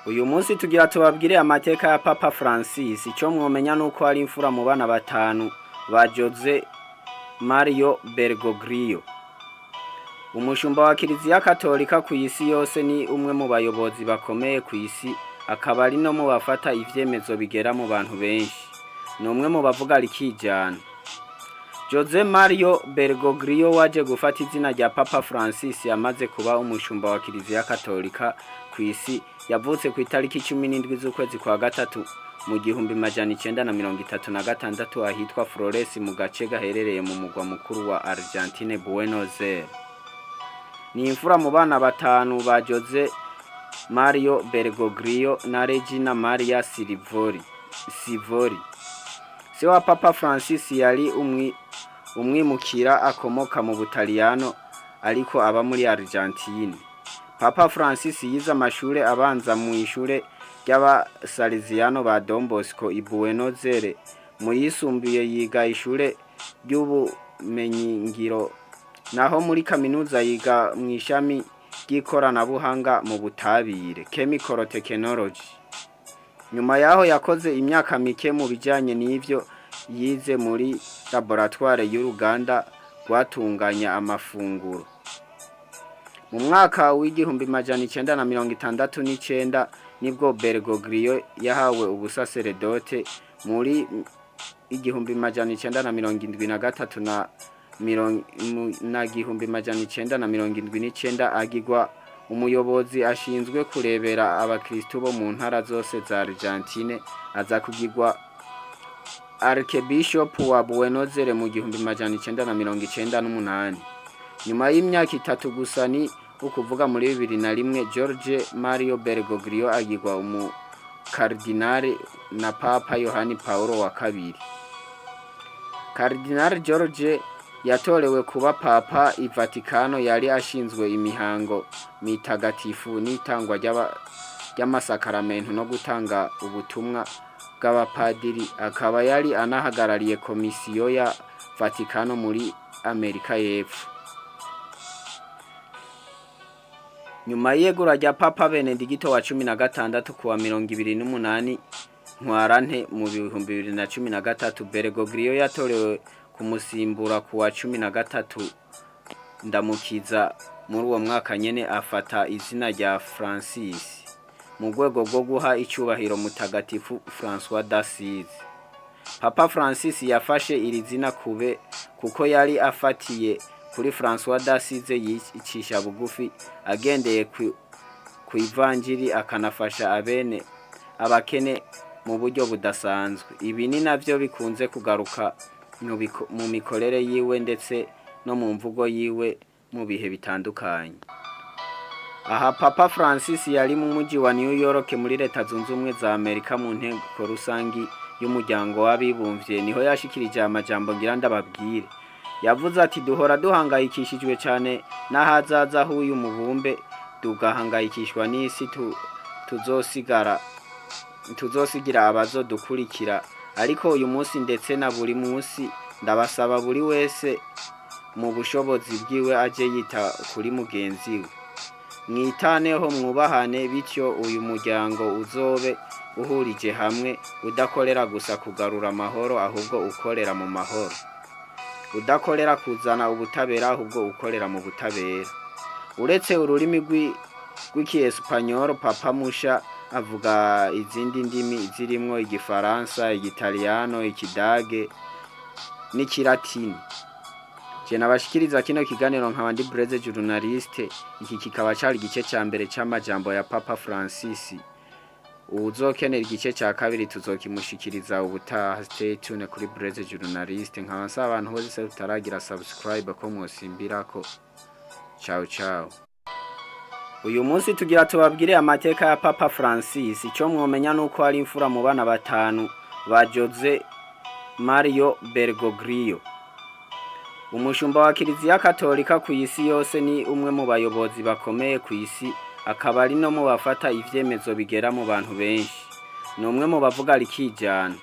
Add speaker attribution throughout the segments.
Speaker 1: Uyu munsi tugira tubabwire amateka ya Papa Francis. Icyo mwomenya nuko ari imfura mu bana batanu ba Jose Mario Bergoglio. Umushumba wa Kiliziya Katolika ku isi yose, ni umwe mu bayobozi bakomeye ku isi, akaba ari no mu bafata ivyemezo bigera mu bantu benshi. Ni umwe mu bavuga rikijana. Jose Mario Bergoglio waje gufata izina rya Papa Francis yamaze kuba umushumba wa Kiliziya Katolika ku isi, yavutse ku itariki 17 z'ukwezi kwa gatatu mu 1936 ahitwa Flores, mu gace gaherereye mu mugwa mukuru wa Argentine, Buenos Aires. Ni imfura mu bana batanu ba Jose Mario Bergoglio na Regina Maria Sivori. Sivori. Se wa Papa Francis yari umwimukira akomoka mu Butaliyano ariko aba muri Argentine. Papa Francis yize amashure abanza mu ishure ry'Abasaliziano ba Don Bosco i Buenos Aires. Mu yisumbuye yiga ishure ry'ubumenyingiro, naho muri kaminuza yiga mu ishami ry'ikoranabuhanga mu butabire, chemical technology. Nyuma yaho yakoze imyaka mike mu bijanye n'ivyo yize muri laboratoire y'uruganda rwatunganya amafunguro. Mu mwaka w'1969 nibwo Bergoglio yahawe ubusaseredote. Muri 1973 na 1979 agirwa umuyobozi ashinzwe kurebera abakristu bo mu ntara zose za Argentine, aza kugirwa Archbishop wa Buenos Aires mu 1998. Nyuma y'imyaka 3 gusa, ni ukuvuga muri 2001, Jorge Mario Bergoglio agirwa umukardinali na Papa Yohani Paulo wa kabiri. Cardinal George yatorewe kuba papa i Vatikano. Yari ashinzwe imihango mitagatifu n'itangwa ry'amasakaramentu no gutanga ubutumwa bw'abapadiri, akaba yari anahagarariye komisiyo ya Vatikano muri Amerika y'Epfo. Nyuma y'iyegura rya Papa Benedigito wa 16 kuwa 28 Ntwarante mu 2013, Bergoglio yatorewe kumusimbura kuwa 13 Ndamukiza muri uwo mwaka nyene, afata izina rya Francis mu rwego rwo guha icubahiro Mutagatifu François d'Assise. Papa Francis yafashe iri zina kube kuko yari afatiye kuri François d'Assise yicisha bugufi, agendeye ku ivanjiri, akanafasha abene abakene mu buryo budasanzwe. Ibi ni navyo bikunze kugaruka mu mikorere yiwe ndetse no mu mvugo yiwe mu bihe bitandukanye. Aha Papa Francis yari mu mujyi wa New York muri Leta Zunze Ubumwe za Amerika, mu nteko rusangi y'Umuryango w'Abibumbye, niho yashikirije amajambo ngira ndababwire. Yavuze ati: "Duhora duhangayikishijwe cyane n'ahazaza h'uyu mubumbe, tugahangayikishwa n'isi tuzosigara tuzosigira abazodukurikira. Ariko uyu munsi ndetse na buri munsi, ndabasaba buri wese mu bushobozi bwiwe aje yita kuri mugenzi we. Mwitaneho, mwubahane, bityo uyu muryango uzobe uhurije hamwe, udakorera gusa kugarura amahoro, ahubwo ukorera mu mahoro, udakorera kuzana ubutabera, ahubwo ukorera mu butabera." Uretse ururimi rw'ikiespanyol, Papa musha avuga izindi ndimi zirimwo Igifaransa, Igitaliyano, Ikidage n'ikilatini. Je nabashikiriza kino kiganiro nkaba ndi Breze journaliste. Iki kikaba cari igice ca mbere c'amajambo ya Papa Francis. Uwuzokenera igice ca kabiri tuzokimushikiriza ubutaha. Stay tuned kuri Breze journaliste. Nkaba nsaba abantu bose tutaragira subscribe ko mwosimbirako. Ciao ciao. Uyu munsi tugira tubabwire amateka ya Papa Francis. Icyo mwomenya nuko ari imfura mu bana batanu ba Jose Mario Bergoglio. Umushumba wa Kiliziya Katolika ku isi yose, ni umwe mu bayobozi bakomeye ku isi, akaba ari no mu bafata ivyemezo bigera mu bantu benshi. Ni umwe mu bavuga rikijana.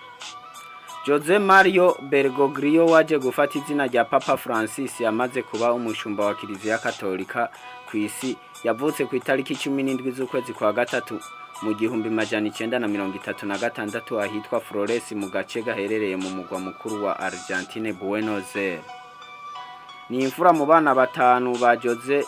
Speaker 1: Jose Mario Bergoglio waje gufata izina rya Papa Francis yamaze kuba umushumba wa Kiliziya Katolika ku isi, yavutse ku itariki 17 z'ukwezi kwa gatatu mu 1936 ahitwa Flores, mu gace gaherereye mu mugwa mukuru wa Argentine, Buenos Aires. Ni imfura mu bana batanu ba Jose